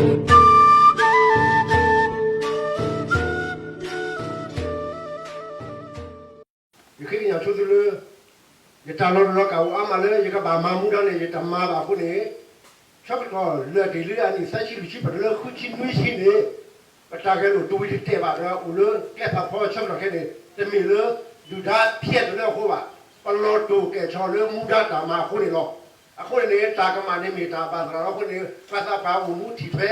ယဃ့ကညးဆိသုလၢ ယတၢ်လီၤတလီၤကၢ်အိၣ်အါမးလၢ ယကဘၣ်မၤမူဒါန့ၣ် ယတမၤဘၣ်အဃိန့ၣ်, ဆၢကတီၢ်လၢတ့ၢ်လံအနံၣ်သၢဆံလွံၢ်ဆံ ပှၤတလၢဃုဆံနွံဆံန့ၣ်, ပတၢ်ဂဲၤလိာ်တဝံၤတတဲာ်ဘၣ်ဒီး အိၣ်လၢကျဲဖးဖီဆၢကတီၢ်ခဲအံၤန့ၣ် တမ့ၢ်လၢ ဒုၣ်ဒါဖျဲးတလၢအဃိဘၣ်. ပလီၤတိာ်ကဲၣ်ဆိးလၢမူဒါတၢ်မၤအဃိန့ၣ်လီၤ. အဃိန့ၣ်န့ၣ် တၢ်ကမၣ်န့ၣ်မ့ၢ်တၢ်ဘၣ်သရၣ်လီၤ. အဃိန့ၣ် ပှၤသးပှၢ်အိၣ်မူထံၣ်ထွဲ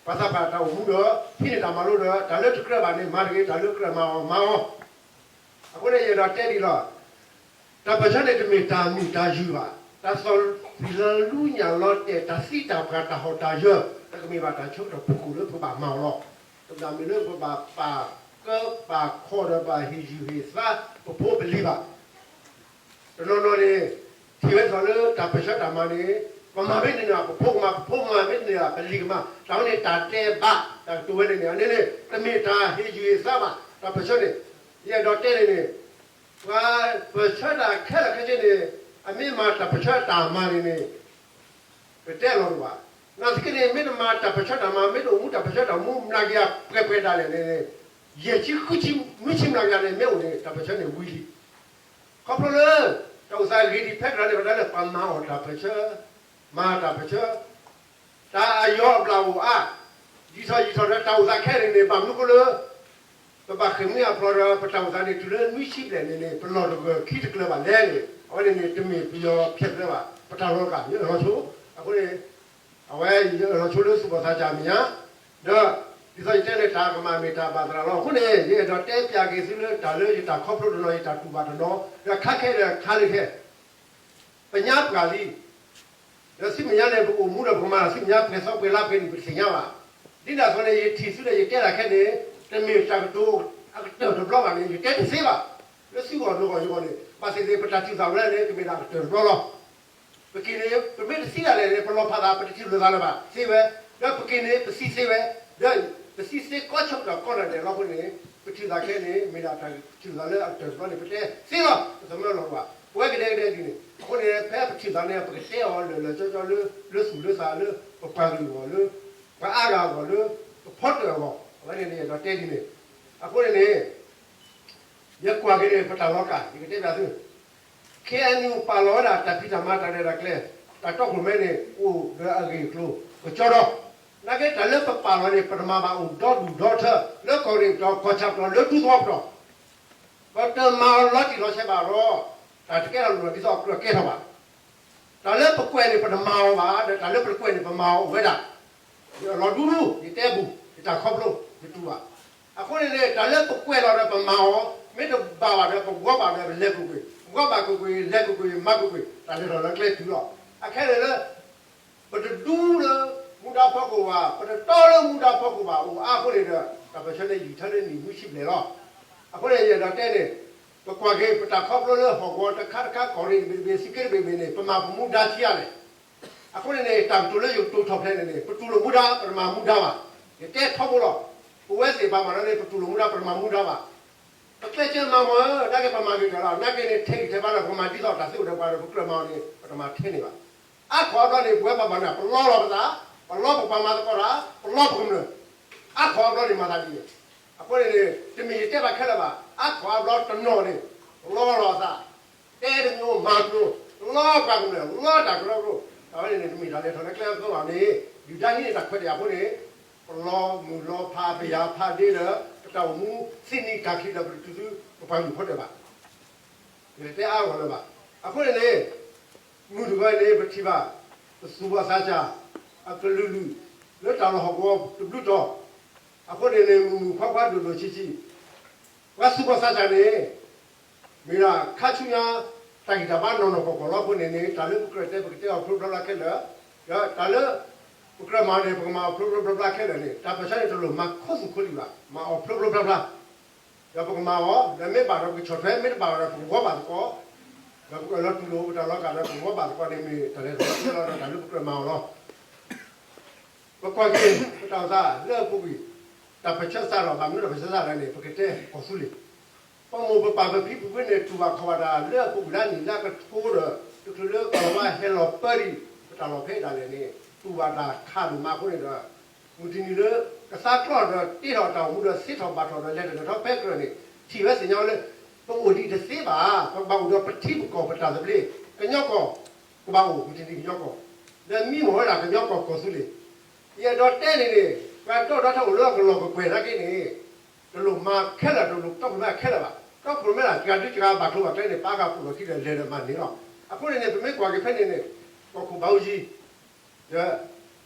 ပှၤသးပှၢ်တၢ်အိၣ်မူဒီး ဟံးန့ၢ်တၢ်မၤလိဒီး တၢ်လၢတကြၢးဘၣ်န့ၣ် မၤတဂ့ၤ, တၢ်လၢကြၢးမၤအီၤမၤအီၤ. အဃိန့ၣ် ယအဲၣ်ဒိးတဲဒ်အံၤလီၤ. တၢ်ပၢၢ်ဆၢန့ၣ်တမ့ၢ်တၢ်မုာ်တၢ်ယုာ်ဘၣ်. တၢ်သီၣ်ဖျံးလီၤလူညၣ်လီၤတဲာ် တၢ်သံတၢ်ပှၢ် တၢ်ဟီၣ်တၢ်ယၢၤ တကမ့ၢ်ဘၣ်တၢ်ဆၢကတီၢ်ဖုၣ်ကိာ်လၢပဘၣ်မၤအီၤလီၤ. တမ့ၢ်လၢပဘၣ်ပာ်ကၢပာ်ခီဒီး ဘၣ်ဟ့ၣ်ယုၢ်ဟ့ၣ်သါပဖိပလံၤဘၣ်. တနီၤနီၤန့ၣ် ထံၣ်ဝဲဒ်သိးလၢတၢ်ပၢၢ်ဆၢတၢ်မၤန့ၣ် ပမၤမ့ၢ်တန့ၢ် ပဖိကမၤ, ပဖိကမၤမ့ၢ်တန့ၢ် ပလံၤကမၤ, တၢ်ဝဲန့ၣ်တၢ်တဲဘၣ် တၢ်ကတိၤဝဲန့ၣ်န့ၣ် အန့ၣ်န့ၣ် တမ့ၢ်တၢ်ဟ့ၣ်ယုၢ်ဟ့ၣ်သါဘၣ်. တၢ်ပၢၢ်ဆၢန့ၣ် ယအဲၣ်ဒိးတဲန့ၣ်န့ၣ် ပှၤပၢၢ်ဆၢတၢ်ခဲလၢာ်ခဲဆ့န့ၣ် အမ့ၢ်မၤတၢ်ပၢၢ်ဆၢတၢ်မၤန့ၣ်န့ၣ် ပတဲလီၤတဘၣ်. နာ်သက့န့ၣ် မ့ၢ်တမၤတၢ်ပၢၢ်ဆၢတၢ်မၤ မ့ၢ်တအိၣ်မူတၢ်ပၢၢ်ဆၢတၢ်မူ မနၤက့ၤပှဲၤပှဲၤဒၣ်လဲာ်န့ၣ်န့ၣ် ယဲၢ်ဆံဃုဆံနွံဆံမနၤက့ၤန့ၣ် မ့ၢ်အိၣ်န့ၣ် တၢ်ပၢၢ်ဆၢန့ၣ်ဝံၤလံ. ခီဖျိလၢ တၢ်အိၣ်သးဂ့ၤဒံးဖဲတဂၤန့ၣ် ပတဲလၢပမၤအီၤတၢ်ပၢၢ်ဆၢ, မၤတၢ်ပၢၢ်ဆၢ တၢ်အယီၤအဘျၣ်အိၣ်အါ, ယံာ်ထီၣ်ယံာ်ထီၣ်ဒီးတၢ်အိၣ်သးခဲအံၤန့ၣ် ဘၣ်မနုၤဃိလၢ ပဘၣ်ဃ့ၢ်မှံဟးဖျိးဒီး ပတၢ်အိၣ်သးန့ၣ် တုၤလၢနွံဆံဘျဲၣ်န့ၣ်န့ၣ် ပလီၢ်တဂၢၢ်ခံတကျၢၤဘၣ်လဲၣ်န့ၣ် အဝဲန့ၣ်န့ၣ် တမ့ၢ်ပယီၤဖျဲးကျၢၤဘၣ် ပတၢ်လီၤကၢ် ယအၢၣ်လီၤဆိ. အဃိန့ၣ် အဝဲယအၢၣ်လီၤဆိလၢသူၣ်ဘီၣ်သးစၢ်မဲာ်ညါ, ဒီး ဒ်သိးယတဲန့ၣ် တၢ်ကမၣ်မ့ၢ်တၢ်ဘၣ်သရၣ်လီၤ. အဃိန့ၣ် ယအဲၣ်ဒိးတဲပၠးက့ၤသုလၢတၢ်လၢယတၢ်ခီဖျိတနီၤ ယတၢ်တူၢ်ဘၣ်တနီၤ ဒီးခါခဲဒီးခါလၢခဲ ပညါပှၢ်လံ ဒီးဆူမဲာ်ညါန့ၣ် ပအိၣ်မူဒီးပကမၤ ဆူမဲာ်ညါပှဲၤသီပှဲၤလါပှဲၤနံၣ် ပတသ့ၣ်ညါဘၣ်. ဒ်န့ၣ်အသိးန့ၣ် ယထံၣ်သုဒီးယတဲတၢ်ခဲန့ၣ် တမ့ၢ်တၢ်ကတိၤအကတၢၢ်တဘျီဘၣ်န့ၣ် ယတဲတသ့ဘၣ်. လၢသုဂီၢ်နဂီၢ်ယဂီၢ်န့ၣ် ဘၣ်သ့ၣ်သ့ၣ် ပတၢ်ထံၣ်သးဝဲဒၣ်န့ၣ် ကမ့ၢ်ဒၣ်အကတၢၢ်တဘျီလီၤ. ပက့ၤန့ၣ် ပမ့ၢ်တသံဒၣ်လဲာ်န့ၣ် ပလီၤဖးသး ပတထံၣ်လိာ်သးလၢၤဘၣ် သ့ဝဲ, ဒီးပက့ၤန့ၣ် ပသံသ့ဝဲ, ဒီးပသံသ့ကီဆၢကတီၢ်ကီနံၤဒဲးလီၤ. အဃိန့ၣ် ပထံၣ်သးခဲန့ၣ် မ့ၢ်ဒၣ်တၢ်ထံၣ်သးလၢအကတၢၢ်တဘျီန့ၣ် ပတဲသ့လီၤ. ပသမၢလီၤဘၣ် ပဝဲကဒဲကဒဲဒ်န့ၣ် အဃိန့ၣ် ဖဲပထံၣ်သးန့ၣ် ပကတဲအီၤလၢာ်လၢာ်ကၠီကၠီလၢ လၢသူၣ်လၢသးလၢ ပပှၤကလုာ်အဂီၢ် လၢပှၤအါဂၤအဂီၢ် လၢပဖီတၢၣ်အဂီၢ် အဝဲန့ၣ်န့ၣ် ယအဲၣ်ဒိးတဲဒ်န့ၣ်. အဃိန့ၣ်န့ၣ် ယကွၢ်က့ၤန့ၣ် ပတၢ်လီၤကၢ် ယကတဲဘၣ်သု ခ့ၣ်အဲၣ်ယူၣ် ပာ်လီၤဝဲဒၣ်တၢ်ဖံးတၢ်မၤတၢ်ရဲၣ်တၢ်ကျဲၤ တၢ်တီခိၣ်ရိၣ်မဲန့ၣ် အိၣ်ဒီးအဂ့ၢ်အကျိၤကကၠီဒီး နာ်က့တၢ်လၢပပာ်လီၤန့ၣ် ပတမၤဘၣ်အိၣ်ဒီဒူၣ်ဒီထၢ လၢကီၢ်ရ့ၣ်ပတီၢ် ကီၢ်ဆၣ်ပတီၢ် လၢဒူသဝီပတီၢ် ပတမၤအီၤလီၤတံၢ်လီၤဆဲးဘၣ်ဒီး တၢ်တကဲထီၣ်လိၣ်လီၤဒ်သိးအကြၢးကဲထီၣ်ဘၣ်. တၢ်လၢပကွဲးန့ၣ် ပတမၤအီၤဘၣ် ဒီးတၢ်လၢပတကွဲးန့ၣ် ပမၤအီၤအိၣ်ဝဲဒၣ်. ယလီၤဒူဒူ ယတဲဘူး ယတၢ်ခီဖျိ ယတူၢ်ဘၣ်. အဃိန့ၣ်န့ၣ် တၢ်လၢပကွဲးလီၤဒီးပမၤအီၤ မ့ၢ်တဘၣ်ဘၣ်ဒီး ပဂီၢ်ဘၣ်ဒီးပလဲၤကွ့ၢ်ကွ့ၢ်, ပဂီၢ်ဘၣ်ကွ့ၢ်ကွ့ၢ် လဲၤကွ့ၢ်ကွ့ၢ် မၤကွ့ၢ်ကွ့ၢ် တၢ်လဲၤထီၣ်လၢကျဲတုၤလီၤ. အခဲအံၤလၢ ပတဒူလၢမူဒါဖီခိၣ်ဘၣ်, ပတတီလၢမူဒါဖီခိၣ်ဘၣ် အိၣ်အါအဃိန့ၣ်ဒီး တၢ်ပၢၢ်ဆၢန့ၣ်ယံာ်ထီၣ်လၢနံၣ်နွံဆံဘျဲၣ်လီၤ. အဃိန့ၣ် ယအဲၣ်ဒိးတဲန့ၣ် ပကွၢ်က့ၤ ပတၢ်ခီဖျိလၢဟီၣ်ကဝီၤတခါတခါ ကီၢ်ရ့ၣ်တဘ့ၣ်တဘ့ၣ် စံးက့တဘ့ၣ်တဘ့ၣ်န့ၣ် ပမၤပမူဒါဆံးအါလဲၣ်. အဃိန့ၣ်န့ၣ် တၢ်ကတိၤလၢယကတိၤထီၣ်ဖဲန့ၣ်န့ၣ် ပတူၢ်လိာ်မူဒါ ပတမၤမူဒါဘၣ်. ယတဲထီဘိလီၤ. ပဝဲသ့ၣ်ပှၤမၤတၢ်န့ၣ် ပတူၢ်လိာ်မူဒါ ပတမၤမူဒါဘၣ်. ပကျဲးစၢးမၤမ့ၢ် နာ်က့ပမၤဂ့ၤတၢ်လီၤ. နာ်က့န့ၣ် ထဲဂံၢ်ထဲဘါလၢ ပကမၤဒ်သိးတၢ်သ့အိၣ်ဒီးပှၤဒီး ပကြၢးမၤအီၤန့ၣ် ပတမၤထဲန့ၣ်ဘၣ်. အါခီအါဘျီန့ၣ် ပဝဲပှၤမၤန့ၣ် ပလီလီၤပသး, ပလီပပှၤမၤသကိးတၢ်, ပလီပကမျၢၢ်. အါခီအါဘျီန့ၣ်မၤသးဒ်န့ၣ်. အဃိန့ၣ်န့ၣ် တမ့ၢ်ယတဲဘၣ်ခဲလၢာ်ဘၣ်. အါခီအါဘျီတနီၤန့ၣ် ပလီလီၤအသး, တဲတမံၤမၤတမံၤ, လီပှၤကမျၢၢ်, လီတၢ်ကရၢကရိ. အဝဲန့ၣ်န့ၣ် တမ့ၢ်တၢ်လဲၤထီၣ်လၢကျဲအသီဘၣ်န့ၣ် ဒုၣ်ဒါဟံးန့ၢ်တၢ်ခွဲးတၢ်ယာ်အဃိန့ၣ် ပလီမုၢ်လီဖး ပယၤဖးဒ့ဒီး ပတၢ်အိၣ်မူသ့ၣ်နံၤတၢ်ချံဒီး ပတတုၤသုပပှၤကလုာ်ဖိတၢ်ဘၣ်. ယတဲအါဂီၢ်လၢၤဘၣ်. အဃိန့ၣ်န့ၣ် မုၢ်တဂီၤန့ၣ် ပထံၣ်ဘၣ် ပသူၣ်ဘီၣ်သးစၢ် အကလုာ်လုာ် လၢတၢ်လီၢ်ဟီၣ်ကဝီၤတဘျုးတီၤ, အဃိန့ၣ်န့ၣ် မုၢ်မုၢ်ခွါခွါဒိၣ်ဒိၣ်ဆံးဆံး, ပှၤသူၣ်ဘီၣ်သးစၢ်န့ၣ် မ့ၢ်ဒၣ်ခါဆူညါ တၢ်ဂံၢ်တၢ်ဘါနီၢ်နီၢ်ကီၢ်ကီၢ်လီၤ. အဃိန့ၣ်န့ၣ် တၢ်လၢပကြၢးတဲ ပကတဲအီၤဖျိဖျိဖျါဖျါခဲလၢာ်, ဒီးတၢ်လၢ ပကြၢးမၤန့ၣ် ပကမၤအီၤဖျိဖျိဖျါဖျါခဲလၢာ်န့ၣ် တၢ်ပၢၢ်ဆၢန့ၣ်တလိၣ်မၤခီသူၣ်ခီလံၢ်ဘၣ်, မၤအီၤဖျိဖျိဖျါဖျါ ဒီးပကမၤအီၤ, ဒီးမ့ၢ်ဘၣ်ဒီးပကဆီၣ်ထွဲ, မ့ၢ်တဘၣ်ဘၣ်ဒီးပကဝီဘၣ်သကိး, ဒီးပကလီၤတူၢ်လိာ်ပတၢ်လီၤကၢ်ဒီးပကဝီဘၣ်သကိးန့ၣ် မ့ၢ်တၢ်လဲၤထီၣ်လၢကျဲလီၤဒီးတၢ်လၢပကြၢးမၤအီၤလီၤ. ပကွၢ်က့ၤ ပတၢ်အိၣ်သးလၢအပူၤကွံာ်, တၢ်ပၢၢ်ဆၢစးထီၣ် ဘၣ်မနုၤတၢ်ပၢၢ်ဆၢစးထီၣ်န့ၣ် ပကတဲကီၢ်သူလ့ၤ, ပမိၢ်ပပၢ်ပဖံပဖုန့ၣ် တူၢ်ဘၣ်ခီၣ်ဘၣ်တၢ်လၢအပူၤကွံာ်လၢအနံၣ်လၢအကထိဒီး တချုးလၢကီၢ်လီၤဝါဟဲလီၤပၢဒံး ပတၢ်လီၢ်ဖဲဒၣ်လဲာ်န့ၣ် တူၢ်ဘၣ်တၢ်ခးဒိၣ်မးအဃိန့ၣ်ဒီး မုၢ်တနံၤလၢ ကသါကျီၢ်ဒီးတ့ထီၣ်တၢ်အိၣ်မူဒီးသ့ထီၣ်ဘၣ်ထီၣ်ဒီးလဲၤတလၢထီၣ်ဖဲကြၢးန့ၣ် ထံၣ်ဝဲသ့ၣ်ညါဝဲလၢ ပအိၣ်ဒံးတသ့ဘၣ်, ပကဘၣ်အိၣ်ဒီးပထံပကီၢ်ပတၢ်သဘျ့, ကညီကီၢ် ကဘၣ်အိၣ်မုၢ်တနံၤကညီကီၢ်, ဒီးမံမီၢ်ဝဲဒၣ်ကညီကီၢ်ကီၢ်သူလ့ၤ, ယအဲၣ်ဒိးတဲန့ၣ်န့ၣ် ပှၤဒီၣ်ဒီထၢအိၣ်လၢအကလီၢ်ကကွဲၢ်နာ်က့န့ၣ် တလိၣ်မၤခဲလၢာ် တလိၣ်တီခိၣ်ရိၣ်မဲခဲလၢာ်ဘၣ်, တီခိၣ်ရိၣ်မဲဒၣ် ကၤဒုကၤဘၣ်ကျိၤဘၣ်ကျဲန့ၣ် ပာ်ဃာ်ပိာ်လီၢ်ခံဒီးလဲၤဒီးမၤန့ၢ်လီၤ. အဃိန့ၣ်န့ၣ် ပမ့ၢ်ကွၢ်က့ၤဖဲန့ၣ်န့ၣ် ကီၢ်ခိၣ်ဘးအူကၠံ ဒီး ခိၣ်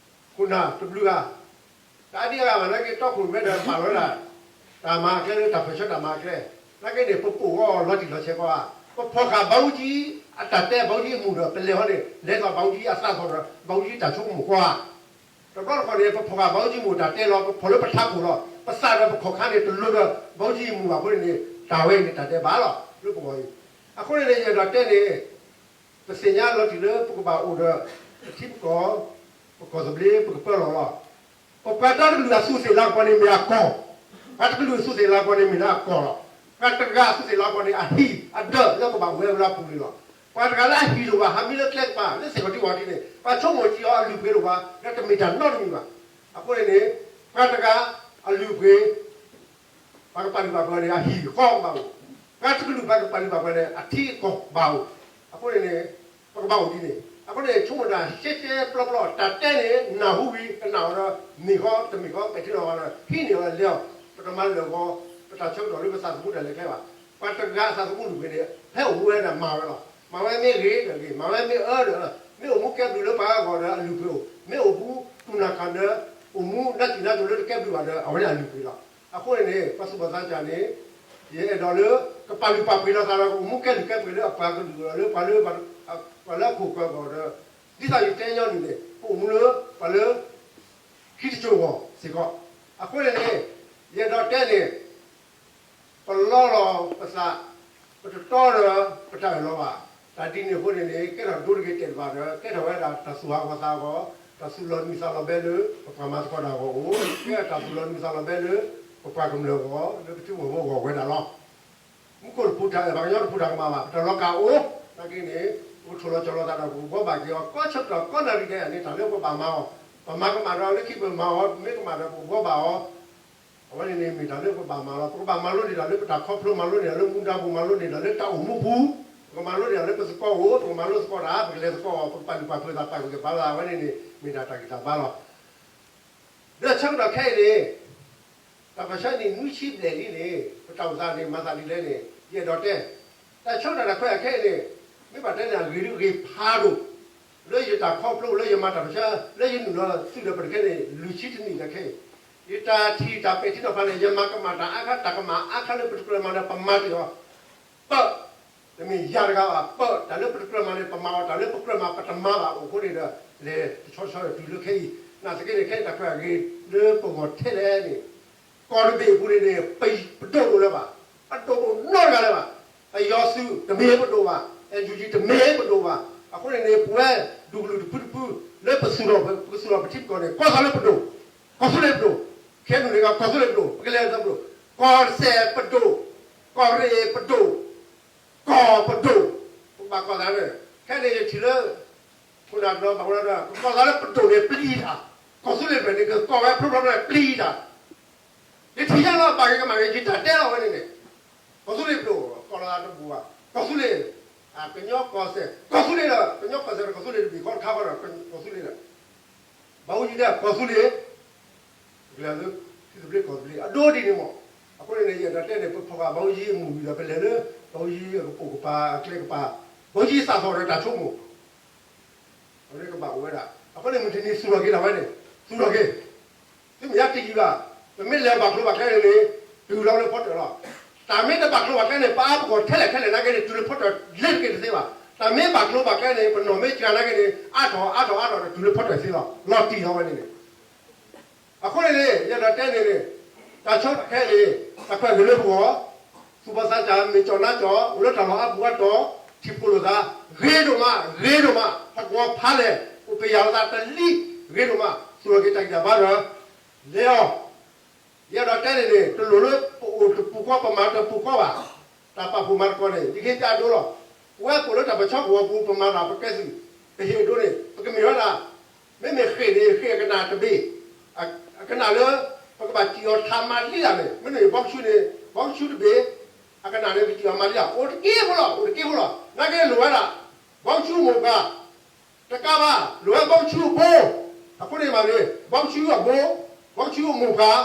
နၢ်တဘျုးဂၤ တၢ်ဒ်အဂၤဘၣ်နာ်က့ တီခိၣ်ရိၣ်မဲဒီးပာ်လီၤဝဲဒၣ် တၢ်မၤကျဲလၢတၢ်ပၢၢ်ဆၢတၢ်မၤကျဲ, နာ်က့န့ၣ် ပပိာ်အီၤလီၤတံၢ်လီၤဆဲးကီးဧါ, ပဖီၣ်ဃာ်ဘးအူကၠံ အတၢ်တဲဘးအူကၠံအမူၣ်ဒီး ပလဲၤဟီန့ၣ် လဲၤသိးဘးအူကၠံအသးသီၣ်ဒီး ဘးအူကၠံတၢ်ဆိကမိၣ်ကီးဧါ. တဘျီတခီၣ်န့ၣ် ပဖီၣ်ဃာ်ဘးအူကၠံမူၣ်တၢ်တဲလီၤ, ပဖီၣ်လၢပထးခိၣ်လီၤ, ပသးဒီးပခီၣ်ခါန့ၣ် တလိၤဒီး ဘးအူကၠံအမူၣ်ဘၣ်အဃိန့ၣ်န့ၣ် တၢ်ဝဲအံၤန့ၣ်တၢ်ဒဲးဘးလီၤ လၢပဂီၢ်အံၤ. အဃိန့ၣ်န့ၣ် ယအဲၣ်ဒိးတဲန့ၣ် ပသ့ၣ်ညါလီၤတံၢ်လၢပကဘၣ်အိၣ်ဒီး ပထံပကီၢ် ပကီၢ်သဘျ့ ပကပၢလီၢ်လီၤ. ပပှၤတၢ်တကလုာ်အသူးသ့ၣ်လၤကပီၤန့ၣ်မ့ၢ်အကီၢ်, ပှၤတကလုာ်အသူးသ့ၣ်လၤကပီၤန့ၣ်မ့ၢ်ဒၣ်အကီၢ်လီၤ. ပှၤတဂၤအသူးသ့ၣ်လၤကပီၤန့ၣ် အဟံၣ်အဒၢးလၢကဘၣ်ဝဲဝဲလၢအပူၤန့ၣ်လီၤ. ပှၤတဂၤလၢအဟံၣ်လိၣ်ဘၣ် ဟးမံလၢကျဲကပၤ လၢသ့ၣ်ခီၣ်ထံးဝၣ်ထံးန့ၣ် ပှၤဆိကမိၣ်စံးအီၤအလုၢ်အပှ့ၤလိၣ်ဘၣ် ဒီးတမ့ၢ်တၢ်နီတမံၤဘၣ်. အဃိန့ၣ်န့ၣ် ပှၤတဂၤအလုၢ်အပှ့ၤ ပှၤကပာ်လုၢ်ပာ်ပှ့ၤန့ၣ် အဟံၣ်အဃီကဘၣ်အိၣ်, ပှၤတကလုာ်ပှၤကပာ်လုၢ်ပာ်ပှ့ၤန့ၣ် အထံအကီၢ်ဘၣ်အိၣ်. အဃိန့ၣ်န့ၣ် ပကဘၣ်အိၣ်ဒ်န့ၣ် အဃိန့ၣ် ဆိကမိၣ်တၢ်ရှဲရှဲပျီပျီ တၢ်တဲန့ၣ် နၢ်ဟူဝံၤ ကနၣ်အီၤဒီး မ့ၢ်ဃီတမ့ၢ်ဃီ ပဲာ်ထံနီၤဖးဒီး ဟံးန့ၢ်အီၤလၢအီၤ ပတမၤလၢာ်ဂီၤ ပတၢ်ဆၢကတီၢ်လၢပသးသမူတၢ်လဲၤကျဲဘၣ်. ပှၤတဂၤအသးသမူလုၢ်ပှ့ၤန့ၣ် ဖဲအိၣ်မူဝဲဒၣ်မၤဝဲလီၤ. မၤဝဲမ့ၢ်ဂ့ၤဒီးဂ့ၤ, မၤဝဲမ့ၢ်အၢဒီးအၢ, မ့ၢ်အိၣ်မူကဲဘျုးလၢပှၤဂီၢ်ဒီးအလုၢ်အပှ့ၤအိၣ်, မ့ၢ်အိၣ်မူတူၢ်နၢ်ခၢၣ်ဒီး အိၣ်မူနးစံၣ်နးစိၤလၢတကဲဘျုးဘၣ်ဒီး အဝဲန့ၣ်အလုၢ်အပှ့ၤလီၤ. အဃိန့ၣ်န့ၣ် ပှၤသူၣ်ဘီၣ်သးစၢ်န့ၣ် ယအဲၣ်ဒိးလၢ ကပာ်လုၢ်ပာ်ပှ့ၤလိာ်သးဒီး ကအိၣ်မူကဲလုၢ်ကဲပှ့ၤလၢအပှၤကလုာ်ဒီးလၢပှၤလၢ ပှၤလၢအခိၣ်ကၢဂီၢ်ဒီး ဒ်သိးယတဲညီနုၢ်န့ၣ် ပအိၣ်မူလၢ ပှၤလၢ ခံတစိၤဂီၢ်စ့ၢ်ကီး. အဃိန့ၣ်န့ၣ် ယအဲၣ်ဒိးတဲန့ၣ် ပလီလီၤပသး, ပတတီဒီးပတၢ်အၢၣ်လီၤဘၣ်. တၢ်ဒ်န့ၣ်အဃိန့ၣ်န့ၣ် ကဲထီၣ်ဒိတက့ၤတဲာ်တဘၣ်ဒီး ကဲထီၣ်ဝဲဒၣ်တၢ်သူၣ်ဟးဂီၤသးအဂီၢ်, တၢ်သူၣ်လီၤနံၤသးလီၤဘဲလၢ ပပှၤမၤသကိးတၢ်အဂီၢ်အိၣ်, ကဲထီၣ်တၢ်သူၣ်လီၤနံၤသးလီၤဘဲလၢ ပပှၤကမျၢၢ်အဂီၢ် လၢပထံပကီၢ်ဖိအဂီၢ်ဝဲဒၣ်လီၤ. မူခိၣ်တပူၤတၢ်အၢၣ် ပှၤကညီတပူၤတၢ်ကမၣ်ဘၣ်, ပတၢ်လီၤကၢ်အိၣ်, နာ်က့န့ၣ် ပကထိၣ်လီၤကၠီလီၤသးဒီး ပကဘှီဘၣ်က့ၤအီၤ ကီဆၢကတီၢ်ကီနၣ်ရံၣ်ဒဲးန့ၣ် တၢ်လၢပဘၣ်မၤအီၤ, ပမၤကမၣ်ဒီးလၢခံပမၤအီၤ, ပမ့ၢ်ကမၣ်ဒီးပကဘှီဘၣ်အီၤ အဝဲန့ၣ်န့ၣ်မ့ၢ်တၢ်လၢပဘၣ်မၤလီၤ. ပကဘၣ်မၤလိန့ၢ်တၢ်လၢပတၢ်ခီဖျိ, မၤလိန့ၢ်တၢ်လၢမူဒါပူၤ, မၤလိန့ၢ်တၢ်လၢတၢ်အိၣ်မူပူၤ, ပကမၤလိန့ၢ်တၢ်လၢပသကိးအိၣ်, ပကမၤလိသကိးတၢ်, ပကလဲၤသကိးအီၤ, ပကပာ်လုၢ်ပာ်ပှ့ၤသး ပာ်ဂံၢ်ပာ်ဘါသး အဝဲန့ၣ်န့ၣ် မ့ၢ်ဒၣ်တၢ်ဂံၢ်တၢ်ဘါလီၤ. ဒီးဆၢကတီၢ်ခဲအံၤန့ၣ် တၢ်ပၢၢ်ဆၢန့ၣ် နွံဆံဘျဲၣ်လံန့ၣ် ပတၢ်အိၣ်သးန့ၣ် မၤသးဒ်လဲၣ်န့ၣ် ယအဲၣ်ဒိးတဲ, တၢ်ဆၢကတီၢ်တၢ်ခွဲးယာ်ခဲအံၤန့ၣ် မ့ၢ်ဘၣ်တဲန့ၣ် အဂ့ၤဒုးဂ့ၤဖးဒိၣ် လၢယတၢ်ခီဖျိ လၢယမၤတၢ်ပၢၢ်ဆၢ လၢယနုာ်လီၤသုးဒီးပတခဲန့ၣ် လွံၢ်ဆံတနံၣ်တၢ်ခဲအံၤ, ယတၢ်ထံၣ်တၢ်ပဲာ်ထံနီၤဖးန့ၣ် ယမၤကမၣ်တၢ်အါခါ တၢ်ကမၣ်အါခါလၢပတကြၢးမၤဒီး ပမၤတ့ၢ်အီၤ ပၢၢ်, တမ့ၢ်ယၤတဂၤဘၣ် ပၢၢ်, တၢ်လၢပတကြၢးမၤန့ၣ် ပမၤအီၤ, တၢ်လၢပကြၢးမၤ ပတမၤဘၣ်. အိၣ်အဃိန့ၣ်ဒီး လဲၤတဆီတဆီဒီးတုၤလၢခဲအံၤ, နာ်သက့န့ၣ် ခဲအံၤတၢ်ခွဲးအဂ့ၤလၢပဂီၢ်ထဲလဲၣ်န့ၣ် ကီၢ်တဘ့ၣ်အပူၤန့ၣ်န့ၣ် ပဒိၣ်ဒိၣ်လၢၤဘၣ်, ပဒိၣ်ဒိၣ်နီတဂၤလၢၤဘၣ်. ပယီၤသုးတမ့ၢ်ပဒိၣ်ဘၣ်, အဲၣ်ယူၣ်ကၠံ တမ့ၢ်ပဒိၣ်ဘၣ်. အဃိန့ၣ်န့ၣ် ပဝဲဒူၣ်ကလုာ်တဖုတဖု လၢပသူၣ်ထီၣ် ပကသူၣ်ထီၣ်ပထံပကီၢ်န့ၣ် ကီၢ်သူလ့ၤပဒိၣ်, ကီၢ်သူလ့ၤပဒိၣ်, ခဲနုာ်န့ၣ်ကီၢ်သူလ့ၤပဒိၣ်, ပကလဲၤပဒိၣ်, ကီၢ်စဲၣ်ပဒိၣ်, ကီၢ်ရ့ၣ်ပဒိၣ် ကီၢ်ပဒိၣ်, ပကဘၣ်ကီၢ်သးန့ၣ်, ခဲန့ၣ်ယထံၣ်လၢ ခိၣ်နၢ်တနီၤဘၣ်ဝဲဒၣ် ကကီၢ်သးလၢပဒိၣ်န့ၣ်ပျံၤတၢ်, ကီၢ်သူလ့ၤတဖျၢၣ်န့ၣ် ကကီၢ်ဝဲဖျိဖျိဖျိပျံၤတၢ်, ယထံၣ်ညါလီၤ ဘၣ်ဂ့ၤကမၣ်ဂ့ၤ ယတၢ်တဲလီၤဝဲန့ၣ်န့ၣ်, ကီၢ်သူလ့ၤပဒိၣ် ကီၢ်လီၤသးတဘူၣ်ဘၣ်, ကီၢ်သူလ့ၤ, ကညီကီၢ်စဲၣ် ကီၢ်သူလ့ၤဒီး ကညီကီၢ်စဲၣ်ဒီးကီၢ်သူလ့ၤတဘ့ၣ်ဃီတခါဃီဒီး ကီၢ်သူလ့ၤဒီး ဘၣ်အူကၠံဒဲး ကီၢ်သူလ့ၤ, ပကလဲၤလၢ ထံသဘျ့ကီၢ်သဘျ့ အဒိဒ်န့ၣ်မး. အဃိန့ၣ်န့ၣ် ယအဲၣ်ဒိးတဲန့ၣ် ပဖီၣ်ဃာ်ဘၣ်အူကၠံအမူၣ်ဝံၤဒီး ပလဲၤလၢ ဘၣ်အူကၠံအကပိာ်ကပၤအကျဲကပၤ, ဘၣ်အူကၠံသးသီၣ်ဒီးတၢ်ဆိကမိၣ် အဝဲကဘၣ်အိၣ်ဝဲဒၣ်. အဃိန့ၣ် မုၢ်တနံၤသူၣ်ထီၣ်က့ၤဒၣ်ဝဲန့ၣ်, သူၣ်ထီၣ်က့ၤ, သုမ့ၢ်ယါတယံာ်ဘၣ်, ပမ့ၢ်လဲၤဘၣ်ကျိၤဘၣ်ကျဲန့ၣ်န့ၣ် တုၤလီၤလၢဖီတၢၣ်လီၤ. တၢ်မ့ၢ်တဘၣ်ကျိၤဘၣ်ကျဲန့ၣ် ပအါပဂီၢ်ထဲလဲၣ်ထဲလဲၣ်နာ်က့န့ၣ် တုၤလၢဖီတၢၣ်လဲၤတက့ၢ်တသ့ဘၣ်. တၢ်မ့ၢ်ဘၣ်ကျိၤဘၣ်ကျဲန့ၣ် ပနီၢ်မ့ၢ်စှၤနာ်က့န့ၣ် အါထီၣ်အါထီၣ်အါထီၣ်ဒီးတုၤလၢဖီတၢၣ်သ့လီၤ. လီၤတံၢ်လီၤဝဲန့ၣ်န့ၣ် အဃိန့ၣ်န့ၣ် ယအဲၣ်ဒိးတဲန့ၣ်န့ၣ် တၢ်ဆၢကတီၢ်ခဲအံၤန့ၣ် တၢ်ခွဲးဂ့ၤလၢပဂီၢ်, သူၣ်ဘီၣ်သးစၢ် မ့ၢ်ကၠီၣ်နါကၠီၣ် အိၣ်လၢတၢ်လီၢ်အါပူၤအါတီၤ ထံၣ်ဖှိၣ်လိာ်သး ဂ့ၤဒိၣ်မး ဂ့ၤဒိၣ်မး, ဟီၣ်ကဝီၤဖးလဲၢ် အိၣ်ပယၢ်လိာ်သးတလံ ဂ့ၤဒိၣ်မး, သူၣ်ထီၣ်က့ၤတၢ်ဂံၢ်တၢ်ဘါဒီး လဲၤအီၤ ယအဲၣ်ဒိးတဲန့ၣ်န့ၣ် တလိၣ်လၢပအိၣ်တပူၤဃီ ပမၤတပူၤဃီဘၣ်. တၢ်ပာ်ဖှိၣ်မၤသကိးန့ၣ် ယကဟ့ၣ်ပျးဒိလီၤ. ပဝဲပအိၣ်လၢတၢ်ပၢၢ်ဆၢကဝီၤပူၤ ပမၤတၢ်ပကဲသုး ပဟ့ၣ်အဒိန့ၣ် ပကမ့ၢ်ဝဲဒၣ် မ့မ့ၢ်ဃ့ၢ်န့ၣ် ဃ့ၢ်အကနၣ်တဘ့ၣ် အကနၣ်လၢ ပကဘၣ်စံၣ်အီၤထးမၤလံလၢ်န့ၣ် မ့မ့ၢ်ဘီကဆူန့ၣ် ဘီကဆူတဘ့ၣ် အကနၣ်န့ၣ် ပစံၣ်အီၤမၤလံလၢ် အိၣ်တက့ၢ်ဖိလီၤ အိၣ်တက့ၢ်ဖိလီၤ နာ်က့လိၣ်ဝဲဒၣ် ဘီကဆူမိၢ်ပှၢ် တကးဘၣ် လိၣ်ဝဲဘီကဆူအဘိ အဃိန့ၣ်မးန့ၣ် ဘီကဆူအဘိ ဘီကဆူအမိၢ်ပှၢ်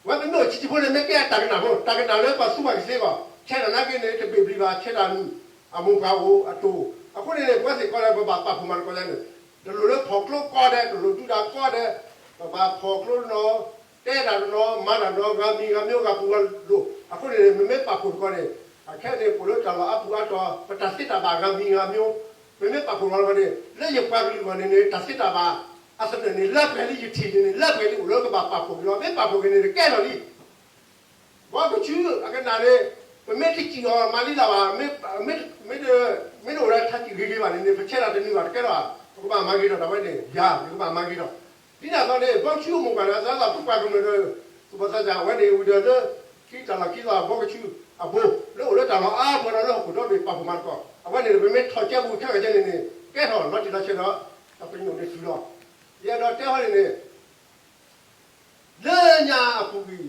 ဝဲပမ့ၢ်အိၣ်ဆံးဆံးဖိန့ၣ် မ့ၢ်ကဲအတၢ်ကနၣ်ဖိ တၢ်ကနၣ်လၢပှၤသူဘၣ်ကသ့ကီး ဆဲးတၢ်နာ်က့န့ၣ် တဘ့ၣ်ဘျံးဘၣ် ဆဲးတၢ်မုၣ် အမိၢ်ပှၢ်အိၣ်အတိၢ် အဃိန့ၣ်န့ၣ် ပဝဲသ့ၣ်ကီးလၢပဘၣ်ပာ်ဖှိၣ်မၤသကိးယါန့ၣ် တလိၣ်လၢဖီၣ်ကျိကီဒဲး တလိၣ်ဒုးတၢ်ကီဒဲး ပဘၣ်ဖီၣ်ကျိတနီၤ တဲတၢ်တနီၤ မၤတၢ်တနီၤ ဂၤမံၤဂၤမံၤ ဂၤပူၤဂၤလိၤ အဃိန့ၣ်န့ၣ် မ့မ့ၢ်ပာ်ဖှိၣ်သကိးန့ၣ် အခဲန့ၣ် ပအိၣ်လၢတၢ်လီၢ်အါပူၤအါတီၤ ပတၢ်သ့တၢ်ဘၣ်ဂၤမံၤဂၤမံၤ မ့မ့ၢ်ပာ်ဖှိၣ်လီၤလီၤန့ၣ် လၢယပှၤကလုာ်အဂီၢ်န့ၣ်န့ၣ် တၢ်သ့တၢ်ဘၣ် အသနၢၣ်န့ၣ် လၢပှဲၤလံ ယထံၣ်န့ၣ်န့ၣ် လၢပှဲၤလံ အိၣ်လၢကဘၣ်ပာ်ဖှိၣ်က့ၤလီၤ မ့ၢ်ပာ်ဖှိၣ်က့ၤန့ၣ် တကဲထီၣ်လံ ဘီကဆူအကနၣ်န့ၣ် ပမ့ၢ်တစံၣ်အီၤမၤလံလၢ်ဘၣ် မ့ၢ်တအိၣ်လၢထးစံၣ်ဂ့ၤဂ့ၤဘၣ်န့ၣ်န့ၣ် ပဆဲးတၢ်တနုာ်ဘၣ်တကဲလီၤ ပကဘၣ်မၤဂ့ၤထီၣ်တၢ်ဝဲန့ၣ် ယၤ ယကဘၣ်မၤဂ့ၤထီၣ် ဒ်န့ၣ်အသိးန့ၣ် ဘီကဆူအမိၢ်ပှၢ်လၢ သးသးပှၢ်ကမျၢၢ်ဒီး သူၣ်ဘီၣ်သးစၢ် အဝဲန့ၣ်ဝံၤဒီးလၢ ခံတၢ်လီၢ်ခံသီ ဘီကဆူအဘိ လၢအိၣ်လၢတၢ်လီၢ်အါပူၤဒီးလၢဟီၣ်ခိၣ်ဒီဘ့ၣ်ပာ်ဖှိၣ်မၤသကိး အဝဲန့ၣ် ပမ့ၢ်ထီၣ်ကဲပူၤခဲလၢာ်ခဲဆ့န့ၣ်န့ၣ် ကဲထီၣ်လီၤတံၢ်လီၤဆဲးဒီး တၢ်ပညိၣ်န့ၣ်တုၤလီၤ ယအဲၣ်ဒိးတဲဟီန့ၣ်န့ၣ် လၢညါအပူၤကွံာ်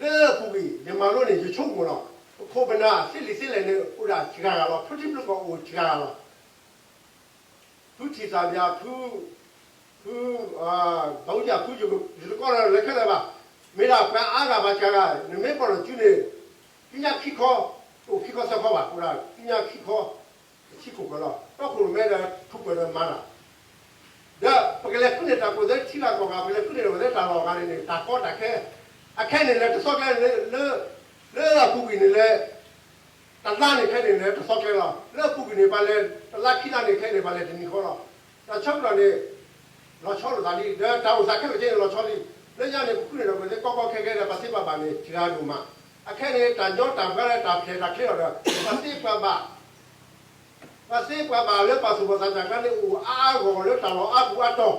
လၢအပူၤကွံာ် ယမၤလိန့ၣ် ယဆိကမိၣ်လီၤ. ပခိၣ်ပနၢ်သ့လံာ်သ့လဲၢ်န့ၣ် အိၣ်ဒၣ်စှၤဂၤလီၤ. ဖုထံဖုကီၢ်အိၣ်စှၤဂၤလီၤ. ဖုထံၣ်သၣ်ဘၣ် ဖု ဖု ဘၣ်အူယၣ်ဖု ယသကိးဒီးလဲၤခဲလၢာ်ဘၣ်. မ့ၢ်ဒၣ်ပှၤအါဂၤဘၣ်စှၤဂၤ နမ့ၢ်ပီၢ်လီၤစုန့ၣ် သ့ၣ်ညါခံခီ, တအိၣ်ခံခီသၢခီဘၣ်, အိၣ်ဒၣ်သ့ၣ်ညါခံခီ တဆံခိၣ်ကီးလီၤ. တီခိၣ်ရိၣ်မဲဒီး ထူးပှဲၤဒီးမၤတၢ် ဒီးပကလဲၤဃုန့ၢ်တၢ်ကူၣ်သ့ထံဂၤကီၢ်ဂၤ, ပကလဲၤဃုန့ၢ်တၢ်ကူၣ်သ့တၢ်လီၢ်ဂၤန့ၣ်န့ၣ် တၢ်ကီတၢ်ခဲ, အခဲန့ၣ်လဲၤတသီကျဲလၢ လၢအပူၤကွံာ်န့ၣ်လဲၤ တလါန့ၣ်ခဲန့ၣ်လဲၤတသီကျဲလီၤ. လၢအပူၤကွံာ်န့ၣ် ပှၤလဲၤတလါခံလါန့ၣ်ခဲန့ၣ် ပှၤလဲၤတနံၤဃီလီၤ. တၢ်ဆၢကတီၢ်န့ၣ် လီၤဆီလိာ်သးလံ, ဒီးတၢ်အိၣ်သးခဲလၢာ်ခဲဆ့န့ၣ်လီၤဆီလံ. လၢညါန့ၣ် ပဃုန့ၢ်တၢ်ကူၣ်သ့ကီကီခဲခဲဒီး ပှၤသ့ပှၤဘၣ်န့ၣ် စှၤဒိၣ်မး. အခဲန့ၣ် တၢ်ညီတၢ်ဘှါလၢတၢ်ဖျဲးတၢ်ချ့လီၤဒီး ပှၤသ့ပှၤဘၣ် ပှၤသ့ပှၤဘၣ်လၢပှၤသူၣ်ဘီၣ်သးစၢ်ကျါန့ၣ် အိၣ်အါအါဂီၢ်ဂီၢ်လၢတၢ်လီၢ်အါပူၤအါတီၤ,